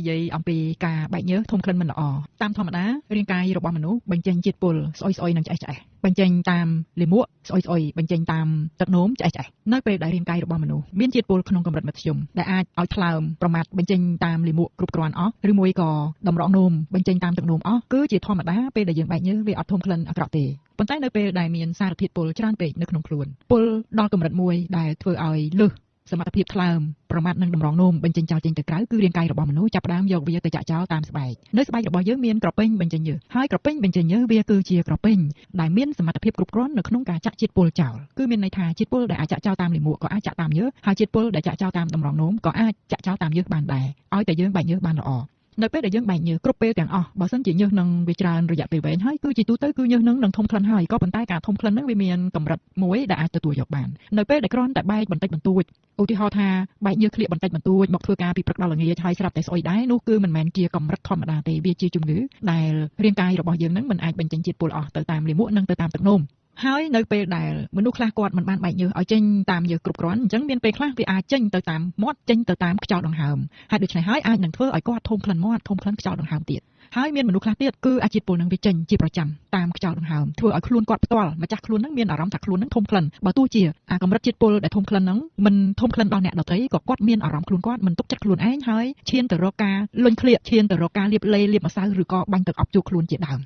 និយាយអំពីការបែកញើសធំក្លិនមិនល្អតាមធម្មតារាងកាយរបស់មនុស្សបញ្ចេញជាតិពុលស្អុយស្អុយនិងឆ្អេះឆ្អេះបញ្ចេញតាមលាមកស្អុយស្អុយបញ្ចេញតាមទឹកនោមឆ្អេះឆ្អេះនៅពេលដែលរាងកាយរបស់មនុស្សមានជាតិពុលក្នុងកម្រិតមធ្យមដែលអាចឲ្យថ្លើមប្រមាត់បញ្ចេញតាមលាមកគ្រប់គ្រាន់អស់ឬមួយក៏តម្រងនោមបញ្ចេញតាមទឹកនោមអស់គឺជាធម្មតាពេលដែលយើងបែកញើសវាអត់ធំក្លិនអាក្រក់ទេប៉ុន្តែនៅពេលដែលមានសារធាតុពុលច្រើនពេកនៅក្នុងខ្លួនពុលដល់កម្រិតមួយដែលធ្វើឲ្យលើសសមត្ថភាពថ្លើមប្រមាត់និងតម្រងនោមបញ្ចេញចោលចេញទៅក្រៅគឺរាងកាយរបស់មនុស្សចាប់ផ្ដើមយកវាទៅចាក់ចោលតាមស្បែកនៅស្បែករបស់យើងមានក្រពេញបញ្ចេញញើសហើយក្រពេញបញ្ចេញញើសវាគឺជាក្រពេញដែលមានសមត្ថភាពគ្រប់គ្រាន់នៅក្នុងការចាក់ជាតិពុលចោលគឺមានន័យថាជាតិពុលដែលអាចចាក់ចោលតាមលាមកក៏អាចចាក់តាមញើសហើយជាតិពុលដែលចាក់ចោលតាមតម្រងនោមក៏អាចចាក់ចោលតាមញើសបានដែរឲ្យតែយើងបែកញើសបានល្អនៅពេលដែលយើងបែកញើសគ្រប់ពេលទាំងអស់បើសិនជាញើសនឹងវាច្រើនរយៈពេលវែងហើយគឺជាទូទៅគឺញើសនឹងនឹងធំក្លិនហើយក៏ប៉ុន្តែការធំក្លិននឹងវាមានកម្រិតមួយដែលអាចទទួលយកបាននៅពេលដែលគ្រាន់តែបែកបន្តិចបន្តួចឧទាហរណ៍ថាបែកញើសក្លៀកបន្តិចបន្តួចមកធ្វើការពីព្រឹកដល់ល្ងាចហើយស្រាប់តែស្អុយដែរនោះគឺមិនមែនជាកម្រិតធម្មតាទេវាជាជំងឺដែលរាងកាយរបស់យើងនឹងមិនអាចបញ្ចេញជាតិពុលអស់ទៅតាមលាមកនិងទៅតាមទឹកនោមហើយនៅពេលដែលមនុស្សខ្លះគាត់មិនបានបែកញើសឲ្យចេញតាមញើសគ្រប់គ្រាន់អញ្ចឹងមានពេលខ្លះវាអាចចេញទៅតាមមាត់ចេញទៅតាមខ្យល់ដង្ហើមហើយដូច្នេះហើយអាចនឹងធ្វើឲ្យគាត់ធំក្លិនមាត់ធំក្លិនខ្យល់ដង្ហើមទៀតហើយមានមនុស្សខ្លះទៀតគឺអាជាតិពុលនឹងវាចេញជាប្រចាំតាមខ្យល់ដង្ហើមធ្វើឲ្យខ្លួនគាត់ផ្ទាល់ម្ចាស់ខ្លួននឹងមានអារម្មណ៍ថាខ្លួននឹងធំក្លិនបើទោះជាអាកម្រិតជាតិពុលដែលធំក្លិននឹងមិនធំក្លិនដល់អ្នកដទៃក៏គាត់មានអារម្មណ៍ខ្លួនគាត់មិនទុកចិត្តខ្លួនឯងហើយឈានទៅរកការលុញក្លៀកឈានទៅរកការលាបលេលាបម្សៅឬក៏បាញ់ទឹកអប់ជោគខ្លួនជាដើម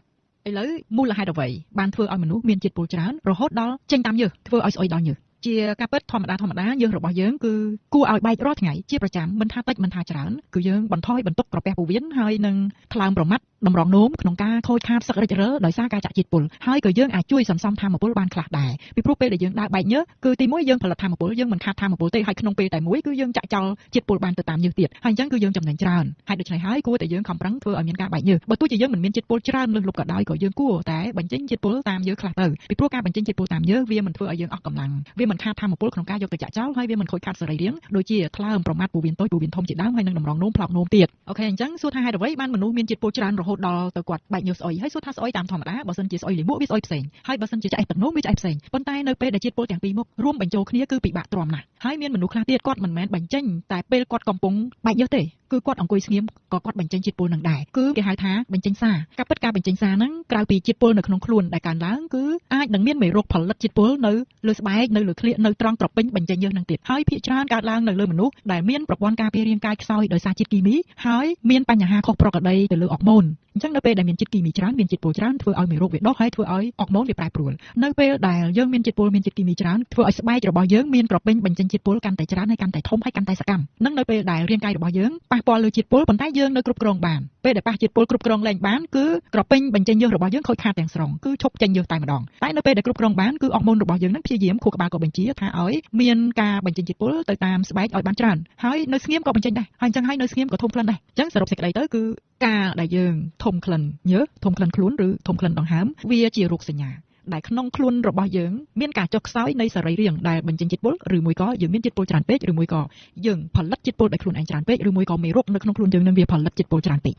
ឥឡូវមូលហេតុអ្វីបានធ្វើឲ្យមនុស្សមានជាតិពុលច្រើនរហូតដល់ចេញតាមញើសធ្វើឲ្យស្អុយដល់ញើសជាការពិតធម្មតាញើសរបស់យើងគឺគួរឲ្យបែករាល់ថ្ងៃជាប្រចាំមិនថាតិចមិនថាច្រើនគឺយើងបន្ថយបន្ទុកក្រពះពោះវៀនហើយនឹងថ្លើមប្រមាត់តម្រងនោមក្នុងការខូចខាតសឹករិចរិលដោយសារការចាក់ជាតិពុលហើយក៏យើងអាចជួយសន្សំធម្មពលបានខ្លះដែរពីព្រោះពេលដែលយើងដើរបែកញើសគឺទីមួយយើងផលិតធម្មពលយើងមិនខាតធម្មពលទេហើយក្នុងពេលតែមួយគឺយើងចាក់ចោលជាតិពុលបានទៅតាមញើសទៀតហើយអញ្ចឹងគឺយើងចំណេញច្រើនហើយដូច្នេះហើយគួរតែយើងខំប្រឹងធ្វើឲ្យមានការបែកញើសបើទោះជាយើងមិនមានជាតិពុលច្រើនលើសលប់ក៏ដោយក៏យើងគួរតែបញ្ចេញជាតិពុលតាមញើសខ្លះទៅពីព្រោះការបញ្ចេញជាតិពុលតាមញើសវាមិនធ្វើឲ្យយើងអស់កម្លាំងវាមិនខាតធម្មពលក្នុងការយកទៅចាក់ចោលហើយវាមិនខូចខាតសរីរាង្គដូចជាថ្លើមប្រមាត់ពោះវៀនតូចពោះវៀនធំជាដើមហើយនឹងតម្រងនោមផ្លោកនោមទៀតអូខេអញ្ចឹងសួរថាហេតុអ្វីបានមនុស្សមានជាតិពុលច្រើនរហូតដល់ទៅគាត់បែកញើសស្អុយហើយសួរថាស្អុយតាមធម្មតាបើសិនជាស្អុយលាមកវាស្អុយផ្សេងហើយបើសិនជាឆ្អេះទឹកនោមវាឆ្អេះផ្សេងប៉ុន្តែនៅពេលដែលជាតិពុលទាំងពីរមុខរួមបញ្ចូលគ្នាគឺពិបាកទ្រាំណាស់ហើយមានមនុស្សខ្លះទៀតគាត់មិនមែនបញ្ចេញតែពេលគាត់កំពុងបែកញើសទេគឺគាត់អង្គុយស្ងៀមក៏គាត់បញ្ចេញជាតិពុលនឹងដែរគឺគេហៅថាបញ្ចេញសារការពិតការបញ្ចេញសារហ្នឹងក្រៅពីជាតិពុលនៅក្នុងខ្លួនដែលកើនឡើងគឺអាចនឹងមានមេរោគផលិតជាតិពុលនៅលើស្បែកនៅលើក្លៀកនៅត្រង់ក្រពេញបញ្ចេញញើសនឹងទៀតហើយភាគច្រើនកើតឡើងនៅលើមនុស្សដែលមានប្រព័ន្ធការពាររាងកាយខ្សោយដោយសារជាតិគីមីហើយមានបញ្ហាខុសប្រក្រតីទៅលើអរម៉ូនអញ្ចឹងនៅពេលដែលមានជាតិគីមីច្រើនមានជាតិពុលច្រើនធ្វើឲ្យមេរោគវាដុះហើយធ្វើឲ្យអរម៉ូនវាប្រែប្រួលនៅពេលដែលយើងមានជាតិពុលមានជាតិគីមីច្រើនធ្វើឲ្យស្បែករបស់យើងមានក្រពេញបញ្ចេញជាតិពុលកាន់តែច្រើនហើយកាន់តែធំហើយកាន់តែសកម្មនិងនៅពេលដែលរាងកាយរបស់យើងប៉ះពាល់លើជាតិពុលប៉ុន្តែយើងនៅគ្រប់គ្រងបានពេលដែលប៉ះជាតិពុលគ្រប់គ្រងលែងបានគឺក្រពេញបញ្ចេញញើសរបស់យើងខូចខាតទាំងស្រុងគឺឈប់ចេញញើសតែម្ដងតែនៅពេលដែលគ្រប់គ្រងបានគឺអរម៉ូនរបស់យើងនឹងព្យាយាមខួរក្បាលក៏បញ្ជាថាឲ្យមានការបញ្ចេញជាតិពុលទៅតាមស្បែកឲ្យបានច្រើនហើយនៅស្ងៀមក៏បញ្ចេញដែរហើយអញ្ចឹងហើយនៅស្ងៀមក៏ធំក្លិនដែរអញ្ចឹងសរុបសេចក្តីទៅគឺការដែលយើងធំក្លិនញើសធំក្លិនខ្លួនឬធំក្លិនដង្ហើមវាជារោគសញ្ញាដែលក្នុងខ្លួនរបស់យើងមានការចុះខ្សោយនៃសរីរាង្គដែលបញ្ចេញជាតិពុលឬមួយក៏យើងមានជាតិពុលច្រើនពេកឬមួយក៏យើងផលិតជាតិពុលដោយខ្លួនឯងច្រើនពេកឬមួយក៏មេរោគនៅក្នុងខ្លួនយើងនឹងវាផលិតជាតិពុលច្រើនពេក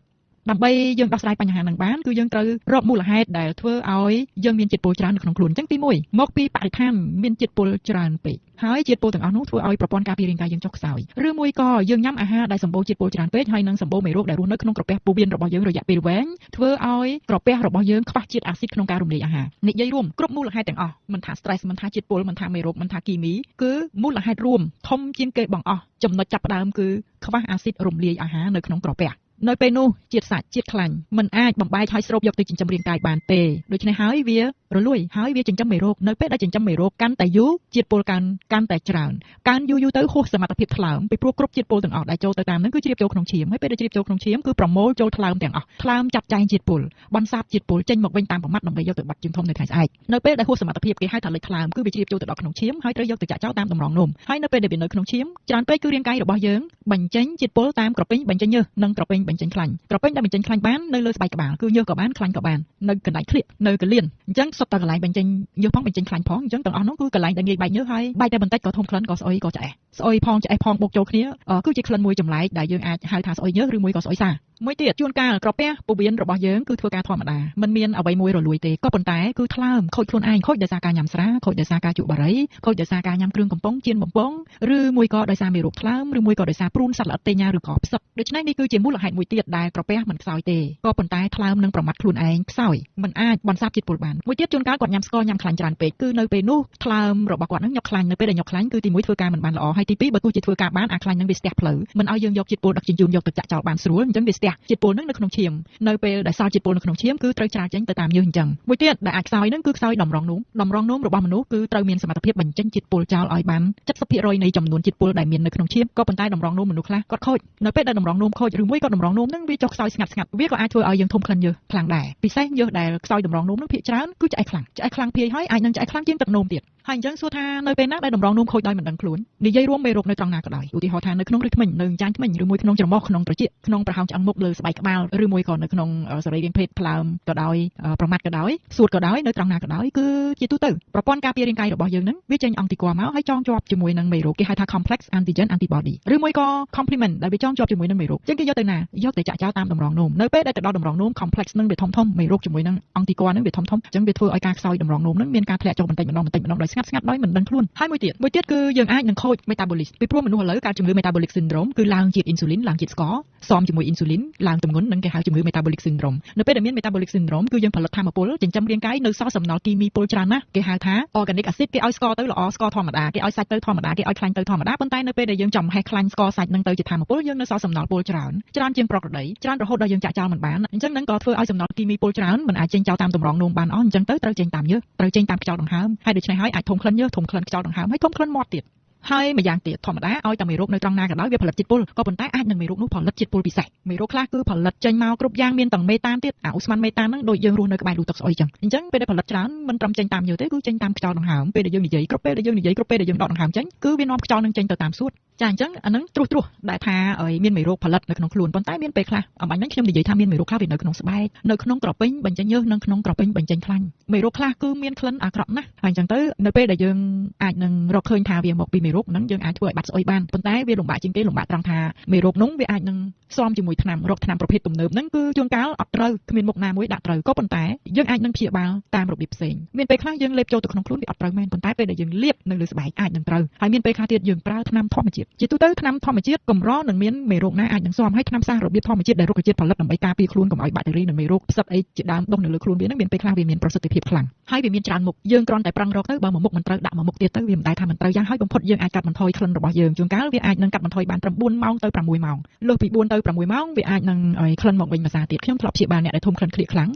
ដើម្បីយើងដោះស្រាយបញ្ហានឹងបានគឺយើងត្រូវរកមូលហេតុដែលធ្វើឲ្យយើងមានជាតិពុលច្រើននៅក្នុងខ្លួនអញ្ចឹងទី1មកពីបរិស្ថានមានជាតិពុលច្រើនពេកហើយជាតិពុលទាំងអស់នោះធ្វើឲ្យប្រព័ន្ធការពាររាងកាយយើងចុះខ្សោយឬមួយក៏យើងញ៉ាំអាហារដែលសម្បូរជាតិពុលច្រើនពេកហើយនឹងសម្បូរមេរោគដែលរស់នៅក្នុងក្រពះពោះវៀនរបស់យើងរយៈពេលវែងធ្វើឲ្យក្រពះរបស់យើងខ្វះជាតិអាស៊ីតក្នុងការរំលាយអាហារនិយាយរួមគ្រប់មូលហេតុទាំងអស់មិនថា stress មិនថាជាតិពុលមិនថាមេរោគមិនថាគីមីគឺមូលហេតុរួមធំជាងគេបង្អស់ចំណុចចាប់ផ្ដើមគឺខ្វះអាស៊ីតរំលាយអាហារនៅក្នុងក្រពះនៅពេលនោះជាតិសាច់ជាតិខ្លាញ់មិនអាចបំបែកហើយស្រូបយកទៅចិញ្ចឹមរាងកាយបានទេដូច្នេះហើយវារលួយហើយវាចិញ្ចឹមមេរោគនៅពេលដែលចិញ្ចឹមមេរោគកាន់តែយូរជាតិពុលកាន់តែច្រើនកើនយូរៗទៅហួសសមត្ថភាពថ្លើមពីព្រោះគ្រប់ជាតិពុលទាំងអស់ដែលចូលទៅតាមនឹងគឺជ្រាបចូលក្នុងឈាមហើយពេលដែលជ្រាបចូលក្នុងឈាមគឺប្រមូលចូលថ្លើមទាំងអស់ថ្លើមចាត់ចែងជាតិពុលបន្សាបជាតិពុលចេញមកវិញតាមប្រមាត់ដើម្បីយកទៅបាត់ជើងធំនៅថ្ងៃស្អែកនៅពេលដែលហួសសមត្ថភាពគេហៅថាលិចថ្លើមគឺវាជ្រាបចូលទៅដល់ក្នុងឈាមហើយត្រូវយកទៅចាក់ចោលតាមតម្រងនោមហើយនៅពេលដែលវានៅក្នុងឈាមច្រើនពេកគឺរាងកាយរបស់យើងបញ្ចេញជាតិពុលតាមក្រពេញបញ្ចេញញើសនិងក្រពេញបញ្ចេញខ្លាញ់ក្រពេញដែលបញ្ចេញខ្លាញ់បាននៅលើស្បែកក្បាលគឺញើសក៏បានខ្លាញ់ក៏បាននៅកន្លែងក្លៀកនៅកលៀនអញ្ចឹងសុទ្ធតែកន្លែងបញ្ចេញញើសផងបញ្ចេញខ្លាញ់ផងអញ្ចឹងទាំងអស់នោះគឺកន្លែងដែលងាយបែកញើសហើយបែកតែបន្តិចក៏ធំក្លិនក៏ស្អុយក៏ឆ្អេះស្អុយផងឆ្អេះផងបូកចូលគ្នាគឺជាក្លិនមួយចម្លែកដែលយើងអាចហៅថាស្អុយញើសឬមួយក៏ស្អុយសា មួយទៀតជួនកាលក្រពះពោះវៀនរបស់យើងគឺធ្វើការធម្មតាមិនមានអ្វីមួយរលួយទេក៏ប៉ុន្តែគឺថ្លើមខូចខ្លួនឯងខូចដោយសារការញ៉ាំស្រាខូចដោយសារការជក់បារីខូចដោយសារការញ៉ាំគ្រឿងកំប៉ុងចៀនបំពងឬមួយក៏ដោយសារមេរោគថ្លើមឬមួយក៏ដោយសារព្រូនសត្វល្អិតតេញ៉ាឬក៏ផ្សឹកដូច្នេះនេះគឺជាមូលហេតុមួយទៀតដែលក្រពះមិនខ្សោយទេក៏ប៉ុន្តែថ្លើមនឹងប្រមាត់ខ្លួនឯងខ្សោយមិនអាចបន្សាបជាតិពុលបានមួយទៀតជួនកាលគាត់ញ៉ាំស្ករញ៉ាំខ្លាញ់ច្រើនពេកគឺនៅពេលនោះថ្លើមរបស់គាត់នឹងញ៉ុកខ្លាញ់នៅពេលដែលញ៉ុកខ្លាញ់គឺទី1ធ្វើការមិនបានល្អហើយទី2បើទោះជាធ្វើការបានអាខ្លាញ់នឹងវាស្ទះផ្លូវមិនឲ្យយើងយកជាតិពុលដឹកជញ្ជូនយកទៅចាក់ចោលបានស្រួលអញ្ចឹងវាស្ទះជាតិពុលនឹងនៅក្នុងឈាមនៅពេលដែលសល់ជាតិពុលនៅក្នុងឈាមគឺត្រូវច្រាលចេញទៅតាមញើសអញ្ចឹងមួយទៀតដែលអាចខ្សោយនឹងគឺខ្សោយតម្រងនោមតម្រងនោមរបស់មនុស្សគឺត្រូវមានសមត្ថភាពបញ្ចេញជាតិពុលចោលឲ្យបាន 70% នៃចំនួនជាតិពុលដែលមាននៅក្នុងឈាមក៏ប៉ុន្តែតម្រងនោមមនុស្សខ្លះគាត់ខូចនៅពេលដែលតម្រងនោមខូចឬមួយក៏តម្រងនោមនឹងវាចុះខ្សោយស្ងាត់ស្ងាត់វាក៏អាចធ្វើឲ្យយើងធំក្លិនញើសខ្លាំងដែរពិសេសញើសដែលខ្សោយតម្រងនោមនឹងភាគច្រើនគឺឆ្អែតខ្លាំងឆ្អែតខ្លាំងភាយហើយអាចនឹងឆ្អែតខ្លាំងជាងទឹកនោមទៀតហើយអញ្ចឹងសួរថានៅពេលណាដែលតម្រងនោមខូចដោយមិនដឹងខ្លួននិយាយរួមមេរោគនៅត្រង់ណាក៏ដោយឧទាហរណ៍ថានៅក្នុងឫសធ្មេញនៅចាញ់ធ្មេញឬមួយក្នុងច្រមុះក្នុងត្រចៀកក្នុងប្រហោងឆ្អឹងមុខលើស្បែកក្បាលឬមួយក៏នៅក្នុងសរីរាង្គភេទថ្លើមក៏ដោយប្រមាត់ក៏ដោយសួតក៏ដោយនៅត្រង់ណាក៏ដោយគឺជាទូទៅប្រព័ន្ធការពាររាងកាយរបស់យើងនឹងវាចេញអង្គទីគ័រមកហើយចងជាប់ជាមួយនឹងមេរោគគេហៅថា complex antigen antibody ឬមួយក៏ complement ដែលវាចងជាប់ជាមួយនឹងមេរោគអញ្ចឹងគេយកទៅណាយកទៅចាក់ចោលតាមតម្រងនោមនៅពេលដែលទៅដល់តម្រងនោម complex នឹងវាធំធំមេរោគជាមួយនឹងអង្គទីគ័រនឹងវាធំធំអញ្ចឹងវាធ្វើឲ្យការខ្សោយតម្រងនោមនឹងមានការធ្លាក់ចុះបន្តិចម្ដងបន្តិចម្ដងដោយស្ងាត់ស្ងាត់ដោយមិនដឹងខ្លួនហើយមួយទៀតគឺយើងអាចនឹងខូច metabolism ពីព្រោះមនុស្សឥឡូវកើតជំងឺ metabolic syndrome គឺឡើងជាតិ insulin ឡើងជាតិស្ករសមជាមួយ insulin ឡើងទម្ងន់នឹងគេហៅជំងឺ metabolic syndrome នៅពេលដែលមាន metabolic syndrome គឺយើងផលិតធម្មពលចិញ្ចឹមរាងកាយនៅសល់សំណល់គីមីពុលច្រើនណាស់គេហៅថា organic acid គេឲ្យស្ករទៅល្អស្ករធម្មតាគេឲ្យសាច់ទៅធម្មតាគេឲ្យខ្លាញ់ទៅធម្មតាប៉ុន្តែនៅពេលដែលយើងចំហេះខ្លាញ់ស្ករសាច់នឹងទៅជាធម្មពលយើងនៅសល់សំណល់ពុលច្រើនច្រើនជាងប្រក្រតីច្រើនរហូតដល់យើងចាក់ចោលមិនបានអញ្ចឹងនឹងក៏ធ្វើឲ្យសំណល់គីមីពុលច្រើនមិនអាចចេញចោលតាមតម្រងនោមបានអស់អញ្ចឹងទៅត្រូវចេញតាមញើសត្រូវចេញតាមខ្យល់ដង្ហើមហើយដូច្នេះហើយអាចធំក្លិនញើសធំក្លិនខ្យល់ដង្ហើមហើយធំក្លិនមាត់ទៀតហើយម្យ៉ាងទៀតធម្មតាឲ្យតែមេរោគនៅត្រង់ណាក៏ដោយវាផលិតជាតិពុលក៏ប៉ុន្តែអាចនឹងមេរោគនោះផលិតជាតិពុលពិសេសមេរោគខ្លះគឺផលិតចេញមកគ្រប់យ៉ាងមានទាំងមេតានទៀតអាឧស្ម័នមេតានហ្នឹងដូចយើងរស់នៅក្បែរលូទឹកស្អុយចឹងអញ្ចឹងពេលដែលផលិតច្រើនមិនត្រឹមចេញតាមញើសទេគឺចេញតាមខ្យល់ដង្ហើមពេលដែលយើងនិយាយគ្រប់ពេលដែលយើងនិយាយគ្រប់ពេលដែលយើងដកដង្ហើមចេញគឺវានាំខ្យល់នឹងចេញទៅតាមសួតចាអញ្ចឹងអាហ្នឹងត្រួសត្រាសដែលថាឲ្យមានមេរោគផលិតនៅក្នុងខ្លួនប៉ុន្តែមានពេលខ្លះអំបញ្ញហ្នឹងខ្ញុំនិយាយថាមានមេរោគខ្លះវានៅក្នុងស្បែកនៅក្នុងក្រពេញបញ្ចេញញើសនិងក្នុងក្រពេញបញ្ចេញខ្លាញ់មេរោគខ្លះគឺមានក្លិនអាក្រក់ណាស់ហើយអញ្ចឹងទៅនៅពេលដែលយើងអាចនឹងរកឃើញថាវាមកពីមេរោគហ្នឹងយើងអាចធ្វើឲ្យបាត់ស្អុយបានប៉ុន្តែវាលំបាកជាងគេលំបាកត្រង់ថាមេរោគនោះវាអាចនឹងស៊ាំជាមួយថ្នាំរកថ្នាំប្រភេទទំនើបហ្នឹងគឺជួនកាលអត់ត្រូវគ្មានមុខណាមួយដាក់ត្រូវក៏ប៉ុន្តែយើងអាចនឹងព្យាបាលតាមរបៀបផ្សេងមានពេលខ្លះយើងលេបចូលទៅក្នុងខ្លួនវាអត់ត្រូវមែនប៉ុន្តែពេលដែលយើងលាបនៅលើស្បែកអាចនឹងត្រូវហើយមានពេលខ្លះទៀតយើងប្រើថ្នាំធម្មជាតិជាទូទៅថ្នាំធម្មជាតិកម្រនឹងមានមេរោគណាអាចនឹងស៊ាំហើយថ្នាំសាសរបៀបធម្មជាតិដែលរុក្ខជាតិផលិតដើម្បីការពារខ្លួនកុំឲ្យបាក់តេរីនិងមេរោគផ្សឹកអីជាដើមដុះនៅលើខ្លួនវានឹងមានពេលខ្លះវាមានប្រសិទ្ធភាពខ្លាំងហើយវាមានច្រើនមុខយើងគ្រាន់តែប្រឹងរកទៅបើមួយមុខមិនត្រូវដាក់មួយមុខទៀតទៅវាមិនដែលថាមិនត្រូវយ៉ាងហើយបំផុតយើងអាចកាត់បន្ថយក្លិនរបស់យើងជួនកាលវាអាចនឹងកាត់បន្ថយបាន9ម៉ោងទៅ6ម៉ោងលើសពី4ទៅ6ម៉ោងវាអាចនឹងឲ្យក្លិនមកវិញមួយសារទៀតខ្ញុំធ្លាប់ព្យាបាលអ្នកដែលធំក្លិនក្លៀកខ្លាំ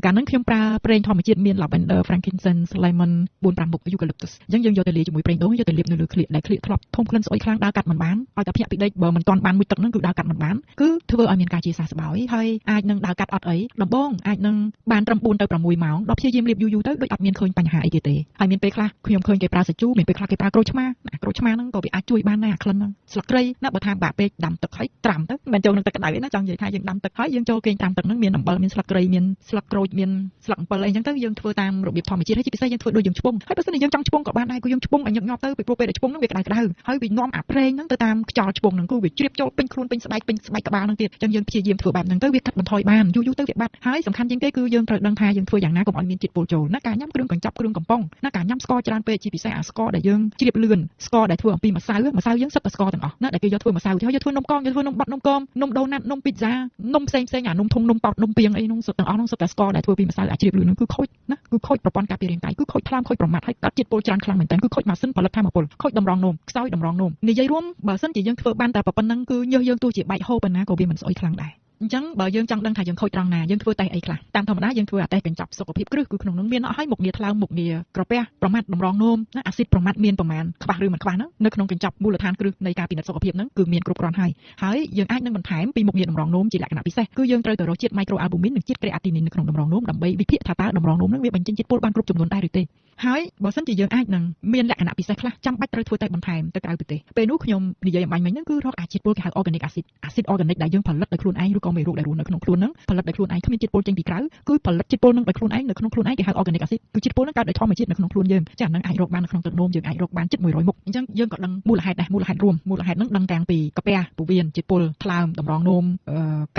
ងកាលហ្នឹងខ្ញុំប្រើប្រេងធម្មជាតិមាន lavender frankincense lemon 4 5មុខ eucalyptus អញ្ចឹងយើងយកទៅលាយជាមួយប្រេងដូងយកទៅលាបនៅលើក្លៀកដែលក្លៀកធ្លាប់ធំក្លិនស្អុយខ្លាំងដើរកាត់មិនបានឲ្យតែភ្ញាក់ពីដេកបើមិនទាន់បានមួយទឹកហ្នឹងគឺដើរកាត់មិនបានគឺធ្វើឲ្យមានការជាសះស្បើយហើយអាចនឹងដើរកាត់អត់អីដំបូងអាចនឹងបានត្រឹម4ទៅ6ម៉ោងដល់ព្យាយាមលាបយូរៗទៅដូចអត់មានឃើញបញ្ហាអីទៀតទេហើយមានពេលខ្លះខ្ញុំឃើញគេប្រើសាជូមានពេលខ្លះគេប្រើក្រូចឆ្មាក្រូចឆ្មាហ្នឹងក៏វាអាចជួយបានដែរអាក្លិនហ្នឹងស្លឹកគ្រៃណាបើថាបាក់ពេកដាំទឹកហើយត្រាំទៅមិនចូលនឹងទឹកក្តៅទេណាចង់និយាយថាយើងដាំទឹកហើយយើងចូលគេងត្រាំទឹកហ្នឹងមានអំបិលមានស្លឹកគ្រៃមានស្លឹកក្រូចមានស្លឹកអំពិលអីចឹងទៅយើងធ្វើតាមរបៀបធម្មជាតិហើយជាពិសេសយើងធ្វើដូចយើងឆ្ពង់ហើយបើសិនជាយើងចង់ឆ្ពង់ក៏បានដែរគឺយើងឆ្ពង់ឲ្យញឹកញាប់ទៅពីព្រោះពេលដែលឆ្ពង់ហ្នឹងវាក្តៅក្តៅហើយវានាំអាប្រេងហ្នឹងទៅតាមខ្យល់ឆ្ពង់ហ្នឹងគឺវាជ្រាបចូលពេញខ្លួនពេញស្បែកពេញស្បែកក្បាលហ្នឹងទៀតចឹងយើងព្យាយាមធ្វើបែបហ្នឹងទៅវាកាត់បន្ថយបានយូរយូរទៅវាបាត់ហើយសំខាន់ជាងគេគឺយើងត្រូវដឹងថាយើងធ្វើយ៉ាងណាកុំឲ្យមានជាតិពុលចូលណាការញ៉ាំគ្រឿងកញ្ចប់គ្រឿងកំប៉ុងណាការញ៉ាំស្ករច្រើនពេកជាពិសេសអាស្ករដែលយើងជ្រាបលឿនស្ករដែលធ្វើអំពីម្សៅម្សៅយើងសិតតែស្ករទាំងអស់ណាដែលគេយកធ្វើម្សៅយកធ្វើនំកងយកធ្វើនំបត់នំគមនំដូណាត់នំពីហ្សានំផ្សេងផ្សេងអានំធុងនំប៉ោតនំពីងអីនោះសុទ្ធទាំងអស់នោះសុទ្ធតែស្ករដែលធ្វើពីម្សៅអាជ្រាបលឿននោះគឺខូចណាគឺខូចប្រព័ន្ធការពាររាងកាយគឺខូចថ្លើមខូចប្រមាត់ហើយកាត់ជាតិពុលច្រើនខ្លាំងមែនទែនគឺខូចម៉ាស៊ីនផលិតធម្មពលខូចតម្រងនោមខ្សោយតម្រងនោមនិយាយរួមបើសិនជាយើងធ្វើបានតែប៉ុណ្្នឹងគឺញើសយើងទោះជាបែកហូរប៉ុណ្ណាក៏វាមិនស្អុយខ្លាំងដែរអញ្ចឹងបើយើងចង់ដឹងថាយើងខូចត្រង់ណាយើងធ្វើតេស្តអីខ្លះតាមធម្មតាយើងធ្វើអាតេស្តកញ្ចប់សុខភាពគ្រឹះគឺក្នុងនោះមានអស់ហើយមុខងារថ្លើមមុខងារក្រពះប្រមាត់តម្រងនោមណាអាស៊ីតប្រមាត់មានប្រមាណខ្វះឬមិនខ្វះហ្នឹងនៅក្នុងកញ្ចប់មូលដ្ឋានគ្រឹះនៃការពិនិត្យសុខភាពហ្នឹងគឺមានគ្រប់គ្រាន់ហើយហើយយើងអាចនឹងបន្ថែមពីមុខងារតម្រងនោមជាលក្ខណៈពិសេសគឺយើងត្រូវទៅរកជាតិ microalbumin និងជាតិ creatinine នៅក្នុងតម្រងនោមដើម្បីវិភាគថាតើតម្រងនោមហ្នឹងវាបញ្ចេញជាតិពុលបានគ្រប់ចំនួនដែរឬទេហើយបើសិនជាយើងអាចនឹងមានលក្ខណៈពិសេសខ្លះចាំបាច់ត្រូវធ្វើតេស្តបន្ថែមទៅក្រៅប្រទេសពេលនោះខ្ញុំនិយាយអំបញ្ញមិញហ្នឹងគឺរកអាជាតិពុលគេហៅ organic acid acid organic ដែលយើងផលិតដោយខ្លួនឯងឬក៏មេរោគដែលរស់នៅក្នុងខ្លួនហ្នឹងផលិតដោយខ្លួនឯងគ្មានជាតិពុលចេញពីក្រៅគឺផលិតជាតិពុលហ្នឹងដោយខ្លួនឯងនៅក្នុងខ្លួនឯងគេហៅ organic acid គឺជាតិពុលហ្នឹងកើតដោយធម្មជាតិនៅក្នុងខ្លួនយើងចាហ្នឹងអាចរកបាននៅក្នុងទឹកនោមយើងអាចរកបានជិត100មុខអញ្ចឹងយើងក៏ដឹងមូលហេតុដែរមូលហេតុរួមមូលហេតុហ្នឹងដឹងទាំងពីកាពះពោះវៀនជាតិពុលថ្លើមតម្រងនោម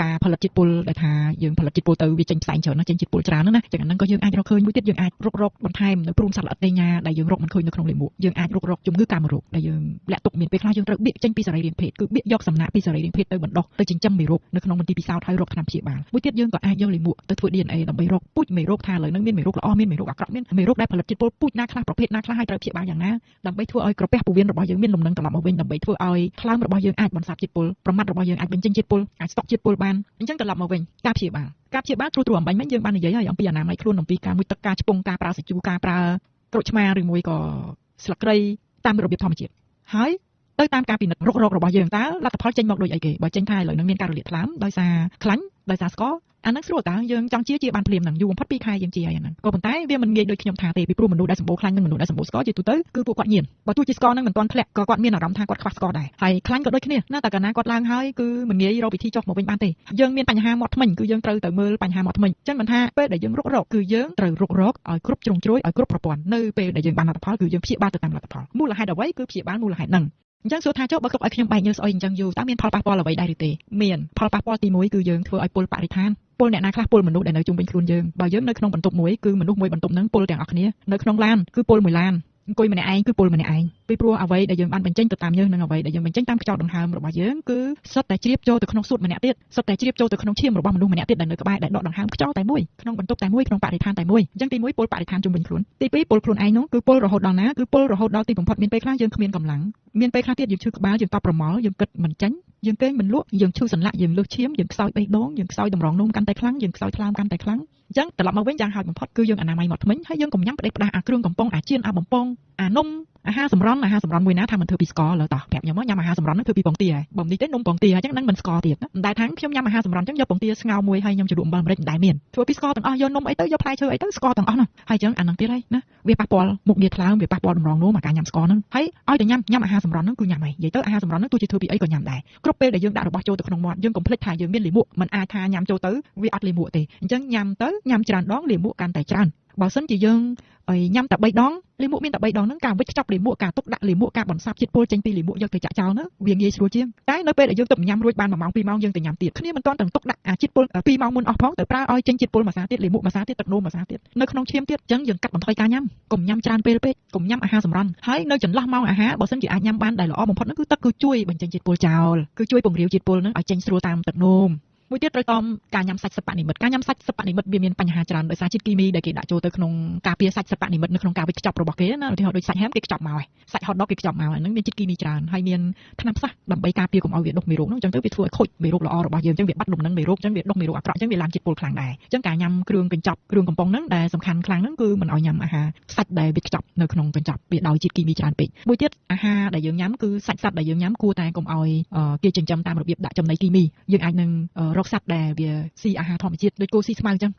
ការផលិត ផលិតជាតិពុលដែលថាយើងផលិតជាតិពុលទៅវាចេញផ្សែងច្រើនណាស់ចេញជាតិពុលច្រើនណាស់ណាចឹងអាហ្នឹងក៏យើងអាចរកឃើញមួយទៀតយើងអាចរុករកបន្ថែមនៅព្រូនសត្វល្អិតតេញ៉ាដែលយើងរកមិនឃើញនៅក្នុងលាមកយើងអាចរុករកជំងឺកាមរោគដែលយើងលាក់ទុកមានពេលខ្លះយើងត្រូវបៀកចេញពីសរីរាង្គភេទគឺបៀកយកសំណាក់ពីសរីរាង្គភេទទៅបណ្ដុះទៅចិញ្ចឹមមេរោគនៅក្នុងមន្ទីរពិសោធន៍ហើយរកថ្នាំព្យាបាលមួយទៀតយើងក៏អាចយកលាមកទៅធ្វើ DNA ដើម្បីរកពូជមេរោគថាឥឡូវហ្នឹងមានមេរោគល្អមានមេរោគអាក្រក់មានមេរោគដែលផលិតជាតិពុលពូជណាខ្លះប្រភេទណាខ្លះហើយត្រូវព្យាបាលយ៉ាងណាដើម្បីធ្វើឲ្យក្រពះពោះវៀនរបស់យើងមានលំនឹងត្រឡប់មកវិញដើម្បីធ្វើឲ្យថ្លើមរបស់យើងអាចបន្សាបជាតិពុលប្រមាត់របស់យើងអាចបញ្ចេញជាតិពុលអាចស្តុកជាតិពុលបានអញ្ចឹងត្រឡប់មកវិញការព្យាបាលការព្យាបាលត្រួសត្រាសអំបញ្ញមិញយើងបាននិយាយហើយអំពីអនាម័យខ្លួនអំពីការមុជទឹកការឆ្ពង់ការប្រើសាច់ជូរការប្រើក្រូចឆ្មាឬមួយក៏ស្លឹកគ្រៃតាមរបៀបធម្មជាតិហើយទៅតាមការពិនិត្យរករករបស់យើងតើលទ្ធផលចេញមកដូចអីគេបើចេញថាឥឡូវនឹងមានការរលាកថ្លើមដោយសារខ្លាញ់ដោយសារស្ករអាហ្នឹងស្រួលតើយើងចង់ជាបានភ្លាមហ្នឹងយូរបំផុត2ខែយើងជាហើយអាហ្នឹងក៏ប៉ុន្តែវាមិនងាយដូចខ្ញុំថាទេពីព្រោះមនុស្សដែលសម្បូរខ្លាញ់និងមនុស្សដែលសម្បូរស្ករជាទូទៅគឺពួកគាត់ញៀនបើទោះជាស្ករហ្នឹងមិនទាន់ធ្លាក់ក៏គាត់មានអារម្មណ៍ថាគាត់ខ្វះស្ករដែរហើយខ្លាញ់ក៏ដូចគ្នាណាតែកាលណាគាត់ឡើងហើយគឺមិនងាយរកវិធីចុះមកវិញបានទេយើងមានបញ្ហាមាត់ធ្មេញគឺយើងត្រូវទៅមើលបញ្ហាមាត់ធ្មេញអញ្ចឹងមិនថាពេលដែលយើងរុករកគឺយើងត្រូវរុករកឲ្យគ្រប់ជ្រុងជ្រោយឲ្យគ្រប់ប្រព័ន្ធនៅពេលដែលយើងបានលទ្ធផលគឺយើងព្យាបាលទៅតាមលទ្ធផលមូលហេតុអ្វីគឺព្យាបាលមូលហេតុហ្នឹងអញ្ចឹងសួរថាចុះបើទុកឲ្យខ្ញុំបែកញើសស្អុយអញ្ចឹងយូរតើមានផលប៉ះពាល់អ្វីដែរឬទេមានផលប៉ះពាល់ទី1គឺយើងធ្វើឲ្យពុលបរិស្ថានពុលអ្នកណាខ្លះពុលមនុស្សដែលនៅជុំវិញខ្លួនយើងបើយើងនៅក្នុងបន្ទប់មួយគឺមនុស្សមួយបន្ទប់ហ្នឹងពុលទាំងអស់គ្នានៅក្នុងឡានគឺពុលមួយឡានអង្គុយម្នាក់ឯងគឺពុលម្នាក់ឯងពីព្រោះអ្វីដែលយើងបានបញ្ចេញទៅតាមយើងនិងអ្វីដែលយើងបញ្ចេញតាមខ្យល់ដង្ហើមរបស់យើងគឺសុទ្ធតែជ្រាបចូលទៅក្នុងសួតម្នាក់ទៀតសុទ្ធតែជ្រាបចូលទៅក្នុងឈាមរបស់មនុស្សម្នាក់ទៀតដែលនៅក្បែរដែលដកដង្ហើមខ្យល់តែមួយក្នុងបន្ទប់តែមួយក្នុងបរិស្ថានតែមួយអញ្ចឹងទី1ពុលបរិស្ថានជុំវិញខ្លួនទី2ពុលខ្លួនឯងនោះគឺពុលរហូតដល់ណាគឺពុលរហូតដល់ទីបំផុតមានពេលខ្លះយើងគ្មានកម្លាំងមានពេលខ្លះទៀតយើងឈឺក្បាលយើងតប់ប្រមល់យើងគិតមិនចេញយើងគេងមិនលក់យើងឈឺសន្លាក់យើងលើសឈាមយើងខ្សោយបេះដូងយើងខ្សោយតម្រងនោមកាន់តែខ្លាំងយើងខ្សោយថ្លើមកាន់តែខ្លាំងអញ្ចឹងត្រឡប់មកវិញយ៉ាងហោចបំផុតគឺយើងអនាម័យមាត់ធ្មេញហើយយើងកុំញ៉ាំផ្ដេសផ្ដាសអាគ្រឿងកំប៉ុងអាចៀនអាបំពងអានំអាហារសម្រន់អាហារសម្រន់មួយណាថាមិនធ្វើពីស្ករលើតោះប្រាប់ខ្ញុំមកញ៉ាំអាហារសម្រន់ហ្នឹងធ្វើពីពងទាហើយបើមិននេះទេនំពងទាអញ្ចឹងហ្នឹងមិនស្ករទៀតណាមិនដែលថាខ្ញុំញ៉ាំអាហារសម្រន់អញ្ចឹងយកពងទាស្ងោរមួយហើយខ្ញុំជ្រលក់អំបិលម្រេចមិនដែលមានធ្វើពីស្ករទាំងអស់យកនំអីទៅយកផ្លែឈើអីទៅស្ករទាំងអស់ហ្នឹងហើយអញ្ចឹងអាហ្នឹងទៀតហើយណាវាប៉ះពាល់មុខងារថ្លើមវាប៉ះពាល់តម្រងនោមអាការញ៉ាំស្ករហ្នឹងហើយឲ្យតែញ៉ាំញ៉ាំអាហារសម្រន់ហ្នឹងគឺញ៉ាំហើយនិយាយទៅអាហារសម្រន់ហ្នឹងទោះជាធ្វើពីអីក៏ញ៉ាំដែរគ្រប់ពេលដែលយើងដាក់របស់ចូលទៅក្នុងមាត់យើងកុំភ្លេចថាយើងមានលាមកមិនអាចថាញ៉ាំចូលទៅវាអត់លាមកទេអញ្ចឹងញ៉ាំទៅញ៉ាំច្រើនដងលាមកកាន់តែច្រើនបើសិនជាយើងញ៉ាំតែ3ដងលាមកមានតែ3ដងហ្នឹងការវិចខ្ចប់លាមកការទុកដាក់លាមកការបន្សាបជាតិពុលចេញពីលាមកយកទៅចាក់ចោលហ្នឹងវាងាយស្រួលជាងតែនៅពេលដែលយើងទៅញ៉ាំរួចបាន1ម៉ោង2ម៉ោងយើងទៅញ៉ាំទៀតគ្នាមិនទាន់ទាំងទុកដាក់អាជាតិពុល2ម៉ោងមុនអស់ផងទៅប្រើឲ្យចេញជាតិពុលមួយសាទៀតលាមកមួយសាទៀតទឹកនោមមួយសាទៀតនៅក្នុងឈាមទៀតអញ្ចឹងយើងកាត់បន្ថយការញ៉ាំកុំញ៉ាំច្រើនពេលពេកកុំញ៉ាំអាហារសម្រន់ហើយនៅចន្លោះម៉ោងអាហារបើសិនជាអាចញ៉ាំបានដែលល្អបំផុតហ្នឹងគឺទឹកគឺជួយបញ្ចេញជាតិពុលចោលគឺជួយពង្រាវជាតិពុលហ្នឹងឲ្យចេញស្រួលតាមទឹកនោមមួយទៀតត្រូវតមការញ៉ាំសាច់សិប្បនិមិត្តការញ៉ាំសាច់សិប្បនិមិត្តវាមានបញ្ហាច្រើនដោយសារជាតិគីមីដែលគេដាក់ចូលទៅក្នុងការពារសាច់សិប្បនិមិត្តនៅក្នុងការវេចខ្ចប់របស់គេណាឧទាហរណ៍ដូចសាច់ហែមគេខ្ចប់មកហើយសាច់ហតដកគេខ្ចប់មកហើយហ្នឹងមានជាតិគីមីច្រើនហើយមានថ្នាំផ្សះដើម្បីការពារកុំឲ្យវាដុះមេរោគហ្នឹងអញ្ចឹងទៅវាធ្វើឲ្យខូចមេរោគល្អរបស់យើងអញ្ចឹងវាបាត់លំនឹងមេរោគអញ្ចឹងវាដុះមេរោគអាក្រក់អញ្ចឹងវាឡើងជាតិពុលខ្លាំងដែរអញ្ចឹងការញ៉ាំគ្រឿងកញ្ចប់គ្រឿងកំប៉ុងហ្នឹងដែលសំខាន់ខ្លាំងហ្នឹងគឺមិនឲ្យញ៉ាំអាហារសាច់ដែលវេចខ្ចប់នៅក្នុងកញ្ចប់វាដោយជាតិគីមីច្រើនពេកមួយទៀតអាហារដែលយើងញ៉ាំគឺសាច់សត្វដែលយើងញ៉ាំគួរតែកុំឲ្យគេចិញ្ចឹមតាមរបៀបដាក់ចំណីគីមីយើងអាចនឹងរកសត្វដែលវាស៊ីអាហារធម្មជាតិដូចគោស៊ីស្មៅអញ្ចឹង